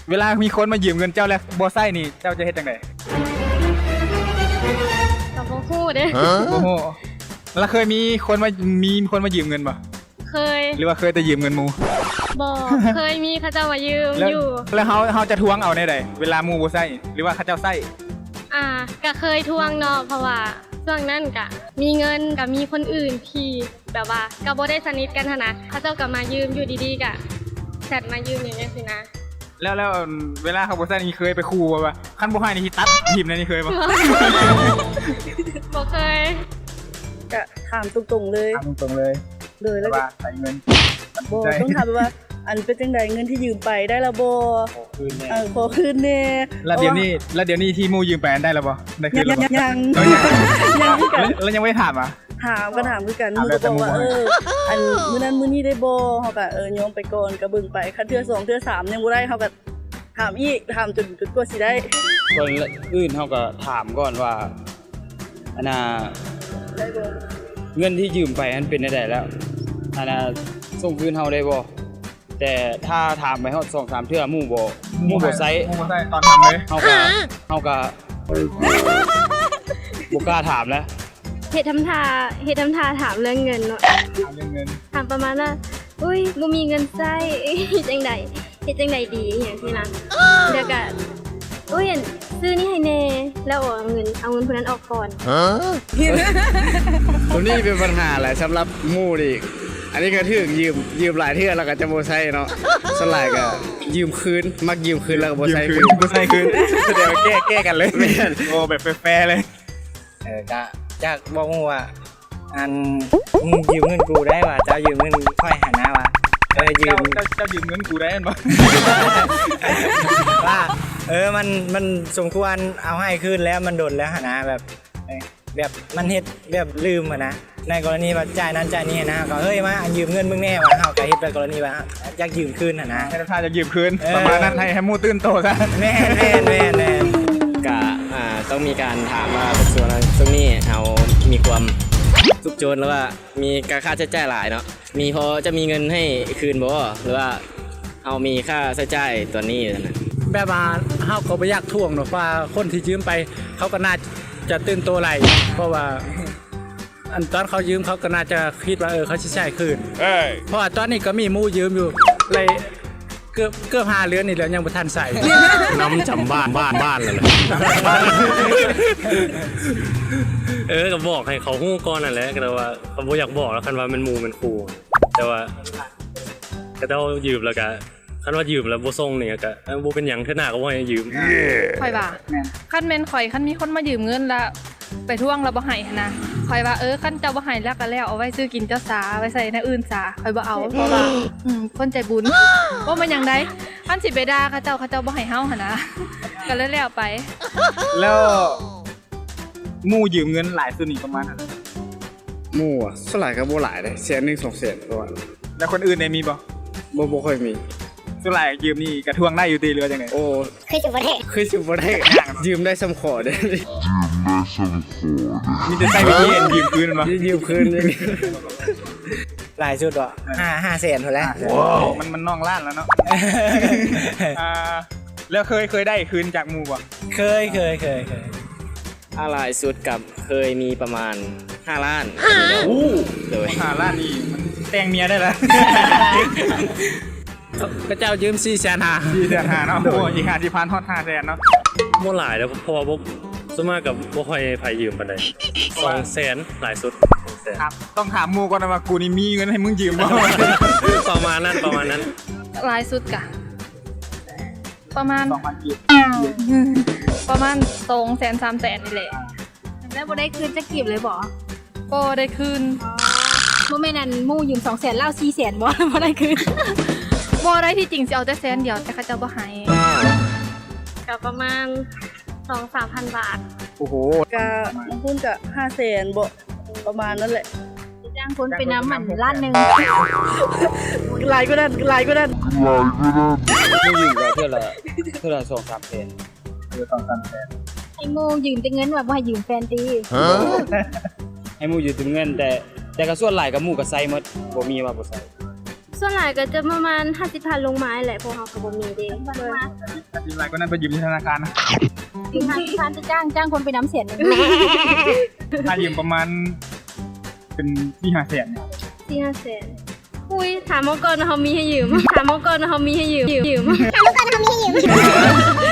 ເວລາມີຄົນມາຢືມເງິນເຈົ້າແລ້ວບໍ່ໃຊ້ນີ້ ເຈົ້າຈະເຮັດຈັ່ງໃດ? ກໍບໍ່ຮູ້ເດ້. ບໍ່ຮູ້. ແລ້ວເຄີຍມີຄົນມາ ມີຄົນມາຢືມເງິນບໍ່? ເຄີຍ. ຫຼືວ່າເຄີຍແຕ່ຢືມເງິນໝູ່? ບໍ່, ເຄີຍມີເຂົາເຈົ້າມາຢືມຢູ່. ແລ້ວເຮົາ ເຮົາຈະທວງເອົາແນວໃດ ເວລາໝູ່ບໍ່ໃຊ້ ຫຼືວ່າເຂົາເຈົ້າໃຊ້? ອ່າ ກໍເຄີຍທວງເນາະ ເພາະວ່າຊ່ວງນັ້ນກະມີເງິນ ກະມີຄົນອື່ນທີ່ແບບວ່າກໍບໍ່ໄດ້ສະໜິດກັນຫັ້ນນະ ເຂົາເຈົ້າກໍມາຢືມ ຢູ່ດີໆກະແຊັດມາຢືມຫຍັງຈັ່ງຊີ້ນະ. ແລ້ວ ແລ້ວເວລາເຂົາບໍ່ໃຊ້ນີ້ ເຄີຍໄປຂູ່ບໍ່ວ່າ ຄັນບໍ່ໃຫ້ນີ້ຊິຕັດຖິ້ມແນວນີ້ ເຄີຍບໍ່? ບໍ່ເຄີຍ. ກະຖາມຕົງໆເລີຍ. ຖາມຕົງໆເລີຍ. ໂດຍ ແລ້ວວ່າໃຊ້ເງິນ. ບໍ່ ຕ້ອງຖາມແບບວ່າ ອັນ ເປັນຈັ່ງໃດ ເງິນທີ່ຢືມໄປໄດ້ແລ້ວບໍ່? ຂໍຄືນແດ່. ເອີ ຂໍຄືນແດ່. ແລ້ວດຽວນີ້ ແລ້ວດຽວນີ້ທີ່ໝູ່ຢືມໄປຫັ້ນໄດ້ແລ້ວບໍ່? ໄດ້ຄືນແລ້ວບໍ່? ຍັງ ຍັງ ຍັງຄືກັນ. ແລ້ວຍັງບໍ່ໄດ້ຖາມຫວາ? ຖາມ ກໍຖາມຄືກັນ. ໝູ່ກໍບອກວ່າ ເອີ ອັນ ມື້ນັ້ນມື້ນີ້ໄດ້ບໍ່? ເຮົາກໍ ເອີ ຍອມໄປກ່ອນ ກໍເບິ່ງໄປ. ຄັນເທື່ອສອງເທື່ອສາມຍັງບໍ່ໄດ້ ເຮົາກໍຖາມອີກ ຖາມຈົນ ຈົນກວ່າຊິໄດ້. ຄົນອື່ນເຮົາກໍຖາມກ່ອນວ່າ ອັນນ່າ ໄດ້ບໍ່? ເງິນທີ່ຢືມໄປຫັ້ນເປັນແນວໃດແລ້ວ? ອັນນ່າ ສົ່ງຄືນເຮົາໄດ້ບໍ່? ແຕ່ຖ້າຖາມໄປຮອດສອງສາມເທື່ອ ໝູ່ບໍ່ ໝູ່ບໍ່ໃຊ້ ໝູ່ບໍ່ໃຊ້ ຕອບກັບເລີຍ. ເຮົາກໍ ເຮົາກໍບໍ່ກ້າຖາມແລ້ວ. ເຮັດທຳທ່າ ເຮັດທຳທ່າຖາມເລື່ອງເງິນເນາະ. ຖາມເລື່ອງເງິນ. ຖາມປະມານວ່າ ອຸ້ຍ ບໍ່ມີເງິນໃຊ້ ເຮັດຈັ່ງໃດ ເຮັດຈັ່ງໃດດີ ອີ່ຫຍັງຊີ້ນະ. ແລ້ວກະ ອຸ້ຍ ອັນ ຊື້ນີ້ໃຫ້ແດ່ ແລ້ວເອົາເງິນ ເອົາເງິນຜູ້ນັ້ນອອກກ່ອນ. ໂຕນີ້ເປັນບັນຫາຫຼາຍສຳລັບໝູ່ນີ້. ອັນນີ້ກໍຖືກຢືມ ຢືມຫຼາຍເທື່ອແລ້ວກໍຈະບໍ່ໃຊ້ເນາະ. ສ່ວນຫຼາຍກໍຢືມຄືນ ມັກຢືມຄືນແລ້ວກໍບໍ່ໃຊ້ຄືນ ບໍ່ໃຊ້ຄືນ. ສະແດງວ່າແກ້ ແກ້ກັນເລີຍ. ແມ່ນ. ໂອ້ ແບບແຟໆເລີຍ. ເອີ ກະຢາກບອກໝູ່ວ່າ ອັນ ມຶງຢືມເງິນກູໄດ້ວ່າ ເຈົ້າຢືມເງິນຂ້ອຍຫັ້ນນະວ່າ ເອີ ຢືມ ເຈົ້າ ເຈົ້າຢືມເງິນກູໄດ້ແມ່ນບໍ່? ວ່າ ເອີ ມັນ ມັນສົມຄວນເອົາໃຫ້ຄືນແລ້ວ ມັນດົນແລ້ວຫັ້ນນະ ແບບ ເອີ ແບບມັນເຮັດແບບລືມຫັ້ນນະ. ໃນກໍລະນີວ່າຈ່າຍນັ້ນຈ່າຍນີ້ນະ ເຮົາກໍ ເອີຍ ມາ ອັນ ຢືມເງິນມຶງແດ່ວ່າ ເຮົາກໍເຮັດແບບກໍລະນີວ່າຢາກຢືມຄືນຫັ້ນນະ. ເຮັດທ່າຢາກຢືມຄືນ ເອີ ປະມານນັ້ນ ໃຫ້ ໃຫ້ໝູ່ຕື່ນໂຕຊະ. ແມ່ນ ແມ່ນ ແມ່ນ ແມ່ນ. ກະ ອ່າ ຕ້ອງມີການຖາມວ່າ ຊ່ວງນັ້ນ ຊ່ວງນີ້ເຮົາມີຄວາມທຸກຈົນ ຫຼືວ່າມີການຄ່າໃຊ້ຈ່າຍຫຼາຍເນາະ ມີພໍຈະມີເງິນໃຫ້ຄືນບໍ່ ຫຼືວ່າເຮົາມີຄ່າໃຊ້ຈ່າຍຕອນນີ້ຫັ້ນນະ? ແບບວ່າເຮົາກໍບໍ່ຢາກທວງເນາະ ເພາະວ່າຄົນທີ່ຢືມໄປ ເຂົາກໍໜ້າຈະຕື່ນໂຕຫຼາຍ ເພາະວ່າ ອັນຕອນເຂົາຢືມ ເຂົາກໍໜ້າຈະຄິດວ່າ ເອີ ເຂົາຊິໃຊ້ຄືນ. ເອີ ເພາະວ່າຕອນນີ້ກໍມີໝູ່ຢືມຢູ່ ໄດ້ເກືອບ ເກືອບຫ້າເດືອນນີ້ແລ້ວ ຍັງບໍ່ທັນໃຊ້. ນຳຈຳບ້ານ ບ້ານ ບ້ານແລ້ວແຫຼະ. ເອີ ກໍບອກໃຫ້ເຂົາຮູ້ກ່ອນນັ້ນແຫຼະ ແຕ່ວ່າກໍບໍ່ຢາກບອກແລ້ວ ຄັນວ່າແມ່ນໝູ່ແມ່ນຄູ່. ແຕ່ວ່າເຂົາເຈົ້າຢືມແລ້ວກໍ ຄັນວ່າຢືມແລ້ວບໍ່ສົ່ງນີ້ກໍ ເອີ ບໍ່ເປັນຫຍັງ ເທື່ອໜ້າກໍບໍ່ໃຫ້ຢືມ. ຂ້ອຍວ່າ ແມ່ນ ຄັນແມ່ນຂ້ອຍ ຄັນມີຄົນມາຢືມເງິນແລ້ວໄປທວງແລ້ວບໍ່ໃຫ້ຫັ້ນນະ ຂ້ອຍວ່າ ເອີ ຄັນເຈົ້າບໍ່ໃຫ້ແລ້ວກໍແລ້ວ ເອົາໄວ້ຊື້ກິນເຈົ້າສາ ເອົາໄວ້ໃຊ້ແນວອື່ນສາ ຂ້ອຍບໍ່ເອົາ ເພາະວ່າ ອືມ ຄົນໃຈບຸນ ບໍ່ແມ່ນຫຍັງໃດ ຄັນຊິໄປດ່າເຂົາເຈົ້າ ເຂົາເຈົ້າບໍ່ໃຫ້ເຮົາຫັ້ນນະ ກໍເລີຍແລ້ວໄປ. ແລ້ວ ໝູ່ຢືມເງິນຫຼາຍສຸດນີ້ປະມານເທົ່າໃດ? ໝູ່ ສ່ວນຫຼາຍກໍບໍ່ຫຼາຍເດ້ ແສນໜຶ່ງ ສອງແສນປະມານ. ແລ້ວຄົນອື່ນເດ ມີບໍ່? ບໍ່ ບໍ່ຄ່ອຍມີ. ສ່ວນຫຼາຍຢືມນີ້ກະທວງໄດ້ຢູ່ຕິ ຫຼືວ່າຈັ່ງໃດ? ໂອ້ ຄືຊິບໍ່ໄດ້ ຄືຊິບໍ່ໄດ້ ຍາກເນາະ ຢືມໄດ້ສ່ຳຂໍເດ້. ມີແຕ່ໃຊ້ວິທີຢືມຄືນແມ່ນບໍ່? ຢືມຄືນ. ຫຼາຍສຸດບໍ່? ຫ້າ ຫ້າແສນພຸ້ນແຫຼະ. ມັນ ມັນນອກລ້ານແລ້ວເນາະ. ອ່າ ແລ້ວເຄີຍ ເຄີຍໄດ້ຄືນຈາກໝູ່ບໍ່? ເຄີຍ ເຄີຍ ເຄີຍ ເຄີຍ. ອ່າ ຫຼາຍສຸດກໍເຄີຍມີປະມານຫ້າລ້ານ. ໂອ້ ໂດຍ ຫ້າລ້ານນີ້ມັນແຕ່ງເມຍໄດ້ລະ. ເຂົາເຈົ້າຢືມສີ່ແສນຫ້າ ສີ່ແສນຫ້າເນາະ. ໂດຍ ໂອ້ ອີກຫ້າຊິຜ່ານຮອດຫ້າແສນເນາະ. ບໍ່ຫຼາຍເດ້ ເພາະວ່າບໍ່ ສ່ວນມາກກໍບໍ່ຄ່ອຍໃຜຢືມປານໃດ. ສອງແສນ ຫຼາຍສຸດ ສອງແສນ. ຕ້ອງຖາມໝູ່ກ່ອນນະວ່າ ກູນີ້ມີເງິນໃຫ້ມຶງຢືມບໍ່? ປະມານນັ້ນ ປະມານນັ້ນ. ຫຼາຍສຸດກະ ປະມານ ສອງພັນກີບ ປະມານສອງແສນ ສາມແສນນີ້ແຫຼະ. ແລ້ວບໍ່ໄດ້ຄືນຈັກກີບເລີຍບໍ່? ບໍ່ໄດ້ຄືນ. ບໍ່ແມ່ນ ອັນ ໝູ່ຢືມສອງແສນ ລາວສີ່ແສນບໍ່? ບໍ່ໄດ້ຄືນ. ບໍ່ໄດ້ ທີ່ຈິງຊິເອົາແຕ່ແສນດຽວ ແຕ່ເຂົາເຈົ້າບໍ່ໃຫ້. ກໍປະມານສອງສາມພັນບາດ. ໂອ້ໂຫ ກໍບາງຄົນກໍຫ້າແສນບໍ່ ປະມານນັ້ນແຫຼະ. ຈ້າງຄົນໄປນຳ ອັນ ລ້ານໜຶ່ງ ຫຼາຍກວ່ານັ້ນ ຫຼາຍກວ່ານັ້ນ. ຜູ້ຍິງກໍເທື່ອລະ ເທື່ອລະສອງສາມແສນ ເທື່ອສອງສາມແສນ. ໃຫ້ໝູ່ຢືມແຕ່ເງິນ ວ່າບໍ່ໃຫ້ຢືມແຟນຕິ? ໃຫ້ໝູ່ຢືມແຕ່ເງິນ ແຕ່ ແຕ່ກໍສ່ວນຫຼາຍກໍໝູ່ກໍໃຊ້ໝົດ ບໍ່ມີວ່າບໍ່ໃຊ້. ສ່ວນຫຼາຍກໍຈະປະມານຫ້າສິບພັນລົງມາແຫຼະ ເພາະເຮົາກໍບໍ່ມີເດ້. ໂດຍ ຖ້າຊິຫຼາຍກວ່ານັ້ນໄປຢືມຢູ່ທະນາຄານນະ. ທີມງານ ທີ່ທ່ານຈະຈ້າງ ຈ້າງຄົນໄປນຳແສນໜຶ່ງ. ຖ້າຢືມປະມານເປັນສີ່ຫ້າແສນ. ສີ່ຫ້າແສນ. ອຸ້ຍ ຖາມເຮົາກ່ອນວ່າເຮົາມີໃຫ້ຢືມ. ຖາມເຮົາກ່ອນວ່າເຮົາມີໃຫ້ຢືມ. ຢືມ. ຖາມເຮົາກ່ອນວ່າເຮົາມີໃຫ້ຢືມ.